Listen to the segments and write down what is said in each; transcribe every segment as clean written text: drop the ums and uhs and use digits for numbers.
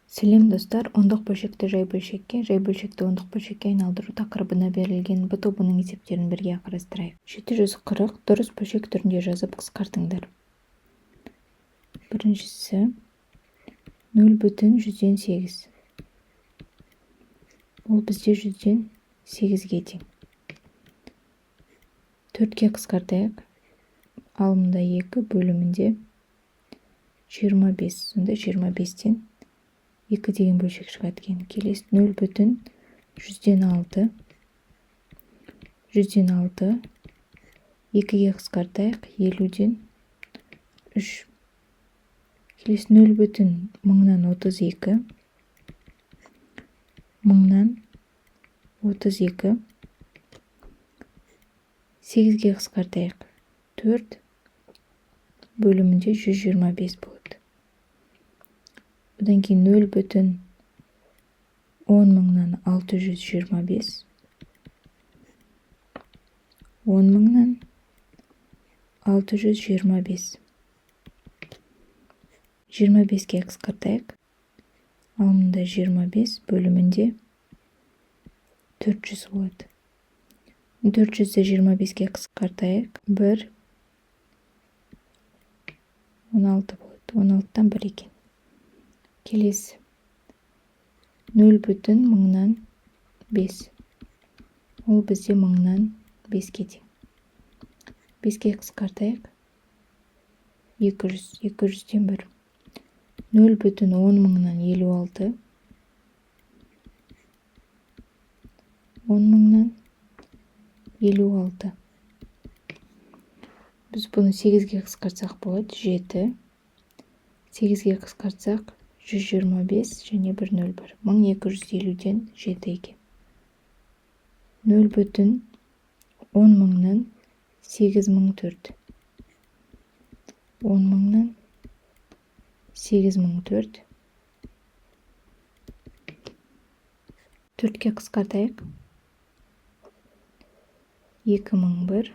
Сәлем, достар! Ондық бөлшекті жай бөлшекке, жай бөлшекті ондық бөлшекке айналдыру тақырыбына берілген Б тобының есептерін бірге қарастырайық. 740 дұрыс бөлшек түрінде жазып қысқартыңдар. Біріншісі 0,8. Ол бізде 8/100-ге тең. 4-ке қысқартайық. Алымында 2, бөлімінде 25. Сонда 25-тен 2 деген бөлшек шығады екен. Келесі 0,6. 6/100 2-ге қысқартайық, 3/50. Келесі 0,032. 0,032. 8-ге қысқартайық, 4, бөлімінде 125 болады. Одан кейін 0,10625. 10625. 25-ке қысқартайық. Алымында 25, бөлімінде 400 болады. 400-ді 25-ке қысқартайық. 1, 16 болады. 16-тан 1 екен. Келесі 0,005. Ол бізде 5/1000-ге тең. 5-ке қысқартайық. 200, 200-ден 1. 0,10056. 10056. Біз бұны 8-ге қысқартсақ болады. 7. 8-ге қысқартсақ 125 және 1 0 1. 1250-ден 7 екен. 0,08004. 1008004. 4-ке қысқартайық. 2001.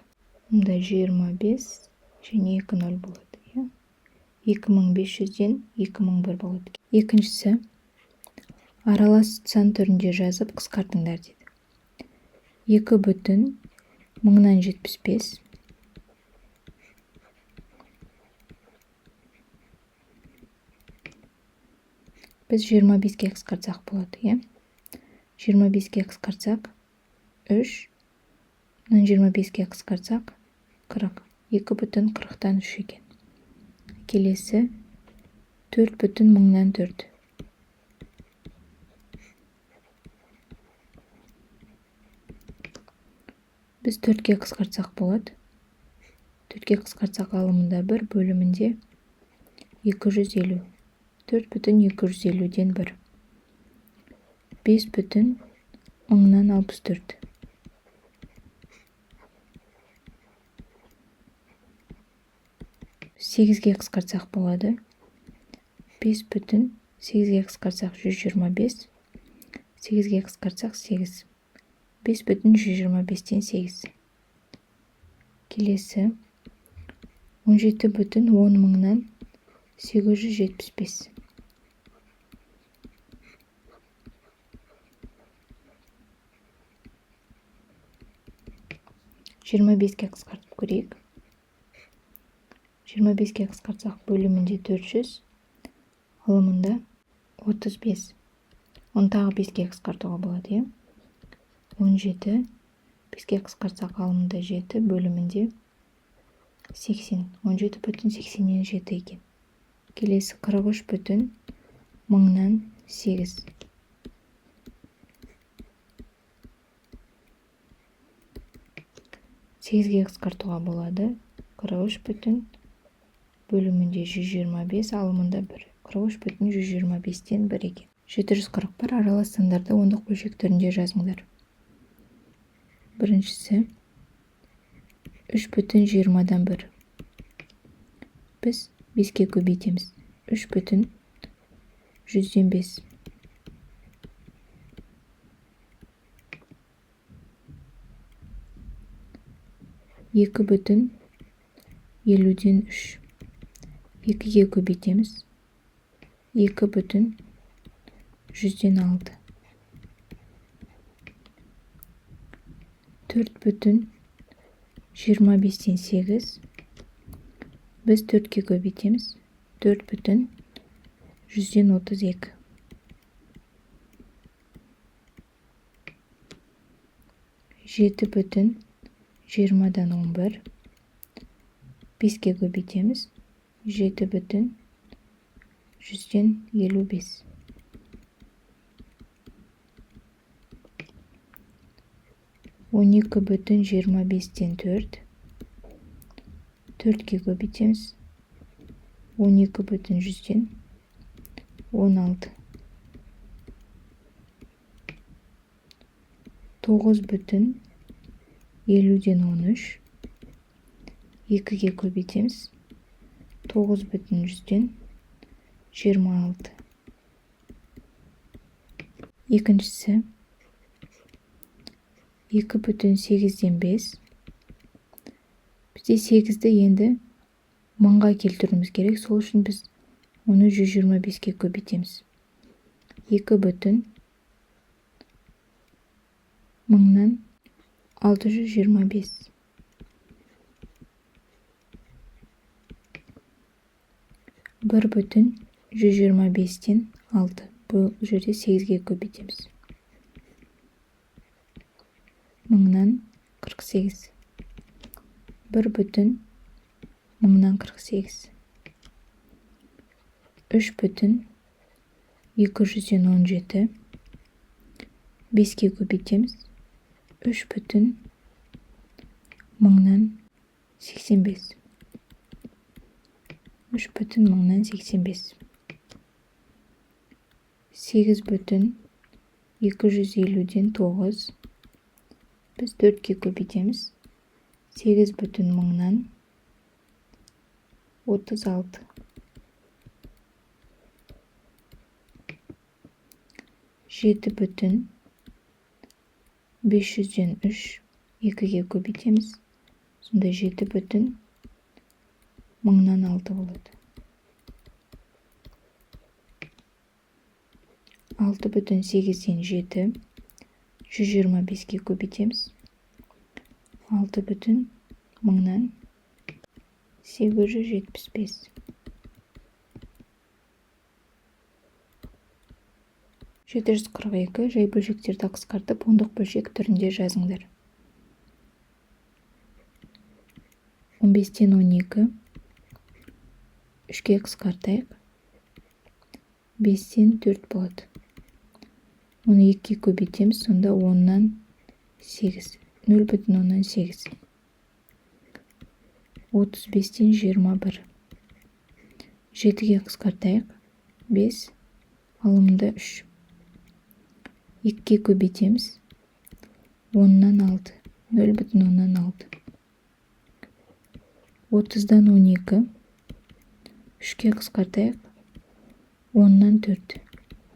Мұнда 25 және 2 0 болады. Иә? 2500-ден 2001 болады. Екіншісі аралас сан түрінде жазып қысқартыңдар дейді. 2,075. Біз 25-ке қысқартсақ болады, иә? 25-ке қысқартсақ 3, мынан 25-ке қысқартсақ 40. 2,43 екен. Келесі 4,004. Біз 4-ке қысқартсақ болады. 4-ке қысқартсақ алымында 1, бөлімінде 250. 4,250-ден 1. 5,064. 8-ге қысқартсақ болады. 5,8-ге қысқартсақ 125. 8-ге қысқартсақ 8. 5,125-тен 8. Келесі 17,10875. 25-ке қысқартып көрейік. 25-ке қысқартсақ бөлімінде 400, алымында 35. Оны тағы 5-ке қысқартуға болады, иә? 17, 5-ке қысқартсақ алымында 7, бөлімінде 80. 17,87 екен. Келесі 43,008. 8-ге қысқартуға болады. 43 бүтін бөлімінде 125, алымында 1. 43,125-тен 1 екен. 741 аралас сандарды ондық бөлшек түрінде жазыңдар. Біріншісі 3,21. Біз 5-ке көбейтеміз. 3,105. 2,53. 2-ге көбейтеміз. 2 бүтін 106. 4,25-тен 8. Біз 4-ке көбейтеміз. 4,32. 7,20-дан 11. 5-ке көбейтеміз. 7,155. 12,25-тен 4. 4-ке көбейтеміз. 12,16. 9,50-ден 13. 2-ге көбейтеміз. 9,26. Екіншісі 2,8-ден 5. Бізде 8-ді енді мыңға келтіруіміз керек. Сол үшін біз оны 125-ке көбейтеміз. 2,625. 1,125-тен 6. Бұл жерде 8-ге көбейтеміз. 1048. 1,1048. 3,217. 5-ке көбейтеміз. 3,1085. 3,1085. 8,250-ден 9. Біз 4-ке көбейтеміз. 8,036. 7,500-ден 3. 2-ге көбейтеміз. Сонда 7,006 болады. 6,8-ден 7. 125-ке көбейтеміз. 6,875. 742 жай бөлшектерді қысқартып, ондық бөлшек түрінде жазыңдар. 15-тен 12. 3-ке қысқартайық. 5-тен 4 болады. Оны 2-ге көбейтеміз, сонда 10-нан 8. 0,8. 35-тен 21. 7-ге қысқартайық. 5, алымында 3. 2-ге көбейтеміз. 10-нан 6. 0,6. 30-дан 12. 3-ке қысқартайық. 10-нан 4.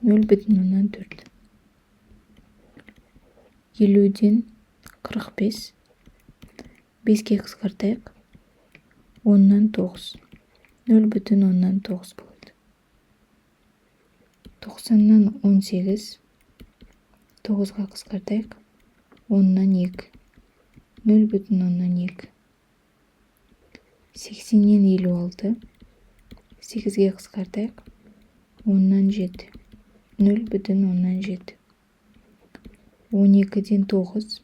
0,4. 50-ден 45. 5-ке қысқартайық. 10-нан 9. 0,9 болады. 90-нан 18. 9-ға қысқартайық. 10-нан 2. 0,2. 80-нен 56. 8-ге қысқартайық. 10-нан 7. 0,7. 12-ден 9.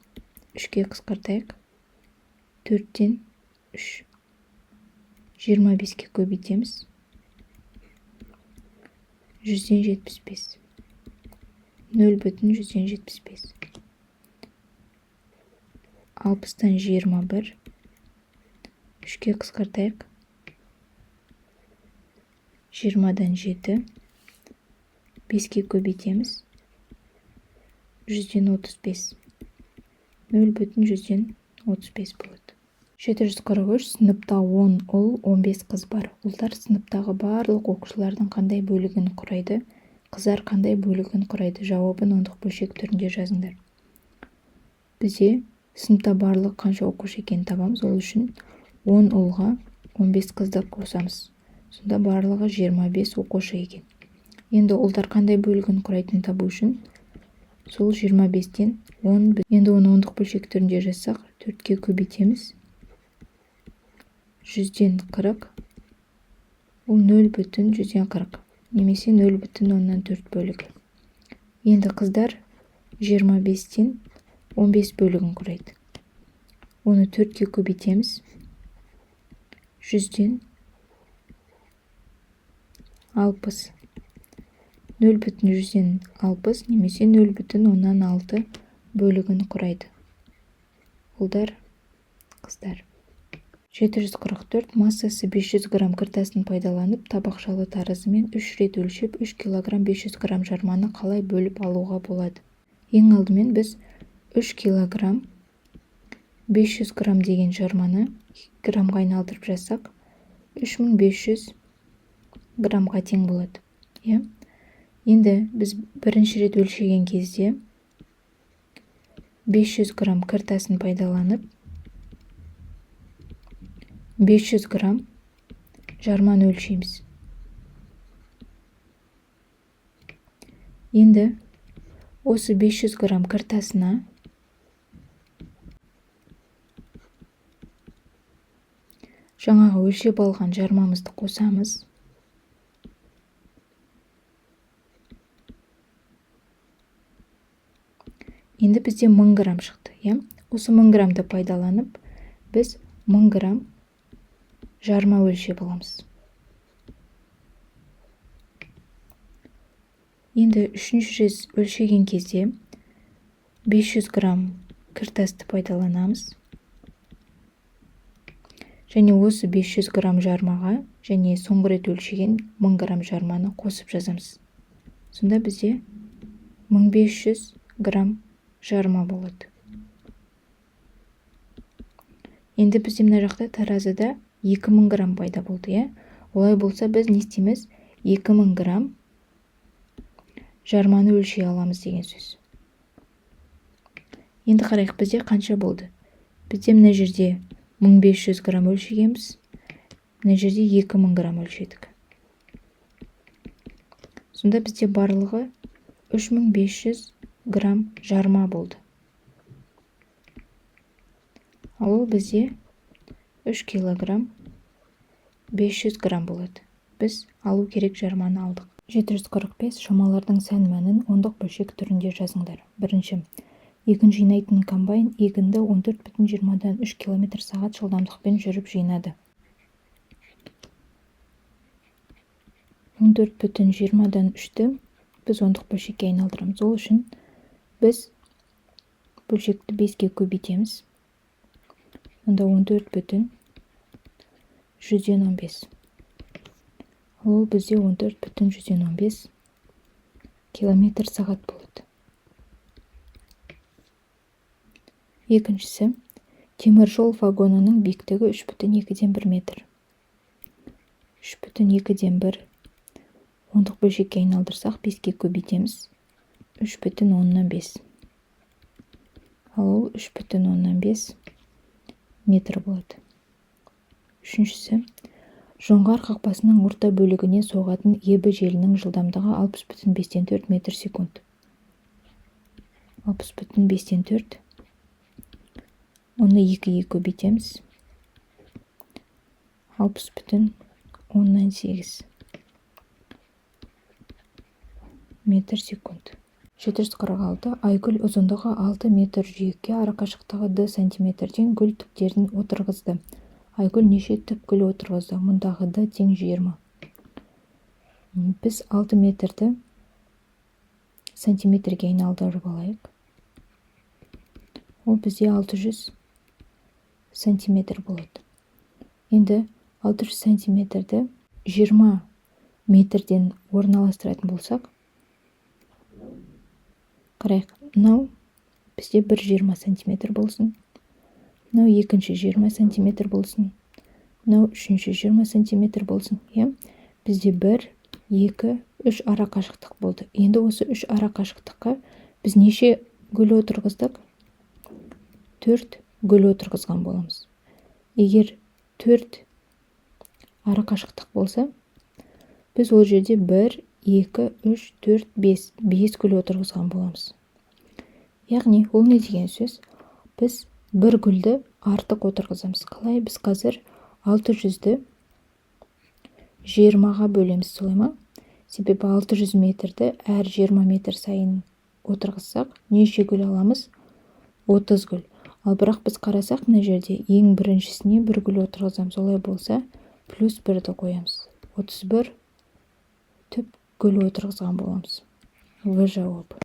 3-ке қысқартайық. 4-тен 3. 25-ке көбейтеміз. 175. 0,175. 60-тан 21. 3-ке қысқартайық. 20-дан 7. 5-ке көбейтеміз. 135. 0,135 болады. 743 сыныпта 10 ұл, 15 қыз бар. Ұлдар сыныптағы барлық оқушылардың қандай бөлігін құрайды, қыздар қандай бөлігін құрайды? Жауабын ондық бөлшек түрінде жазыңдар. Бізде сыныпта барлық қанша оқушы екенін табамыз. Ол үшін 10 ұлға 15 қызды қосамыз. Сонда барлығы 25 оқушы екен. Енді ұлдар қандай бөлігін құрайтынын табу үшін сол 25-тен 10, енді оны ондық бөлшек түрінде жазсақ, 4-ке көбейтеміз. 100-ден 40, ол 0,140 немесе 0,4 бөлігі. Енді қыздар 25-тен 15 бөлігін құрайды. Оны 4-ке көбейтеміз. 100-ден 60. 0,160 немесе 0,6 бөлігін құрайды. Ұлдар, қыздар. 744 массасы 500 грамм кір тасын пайдаланып, табақшалы таразымен 3 рет өлшеп, 3 килограмм 500 грамм жарманы қалай бөліп алуға болады? Ең алдымен біз 3 килограмм 500 грамм деген жарманы граммға айналдырып жазсақ, 3500 граммға тең болады. Иә? Енді біз бірінші рет өлшеген кезде 500 грамм кір тасын пайдаланып, 500 грамм жарманы өлшейміз. Енді осы 500 грамм кір тасына жаңағы өлшеп алған жармамызды қосамыз. Енді бізде 1000 грамм шықты, иә? Осы 1000 граммды пайдаланып, біз 1000 грамм жарма өлшеп аламыз. Енді үшінші рет өлшеген кезде 500 грамм кір тасты пайдаланамыз. Және осы 500 грамм жармаға және соңғы рет өлшеген 1000 грамм жарманы қосып жазамыз. Сонда бізде 1500 грамм жарма болады. Енді бізде мына жақта таразыда 2000 грамм пайда болды, иә? Олай болса біз не істейміз? 2000 грамм жарманы өлшей аламыз деген сөз. Енді қарайық, бізде қанша болды? Бізде мына жерде 1500 грамм өлшегенбіз, мына жерде 2000 грамм өлшедік. Сонда бізде барлығы 3500 грамм жарма болды. Ал ол бізде 3 килограмм 500 грамм болады. Біз алу керек жарманы алдық. 745 шамалардың сән мәнін ондық бөлшек түрінде жазыңдар. Бірінші, егін жинайтын комбайн егінді 14,23 километр сағат жылдамдықпен жүріп жинады. 14,23-ті біз ондық бөлшекке айналдырамыз. Ол үшін біз бөлшекті 5-ке көбейтеміз. Онда 14,15. Ол бізде 14,15 километр сағат болады. Екіншісі, темір жол вагонының биіктігі 3,2 метр. 3,2 ондық бөлшекке айналдырсақ, 5-ке көбейтеміз. 3,5. Ал ол 3,5 метр болады. Үшіншісі, жоңғар қақпасының орта бөлігіне соғатын ебі желінің жылдамдығы 60,4 метр секунд. 60,4. Оны 2-ге көбейтеміз. 60,8 метр секунд. 746 Айгүл ұзындығы 6 метр жүйекке арақашықтығы д сантиметрден гүл түптерін отырғызды. Айгүл неше түп гүл отырғызды? Мұндағы д тең 20. Біз 6 метрді сантиметрге айналдырып алайық. Ол бізде 600 сантиметр болады. Енді 600 сантиметрді 20 метрден орналастыратын болсақ, қарайық, мынау бізде 1,20 сантиметр болсын, мынау екінші 20 сантиметр болсын, мынау үшінші 20 сантиметр болсын, иә? Бізде 1, 2, 3 ара қашықтық болды. Енді осы 3 ара қашықтыққа біз неше гүл отырғыздық? 4 гүл отырғызған боламыз. Егер 4 ара қашықтық болса, біз ол жерде 1, 2, 3, 4, 5. 5 гүл отырғызған боламыз. Яғни ол не деген сөз? Біз бір гүлді артық отырғызамыз. Қалай? Біз қазір 600-ді 20-ға бөлеміз, солай ма? Себебі 600 метрді әр 20 метр сайын отырғызсақ, неше гүл аламыз? 30 гүл. Ал бірақ біз қарасақ, мына жерде ең біріншісіне бір гүл отырғызамыз. Олай болса, плюс бірді қоямыз. 31 түп гүл отырғызған боламыз. В жауабы.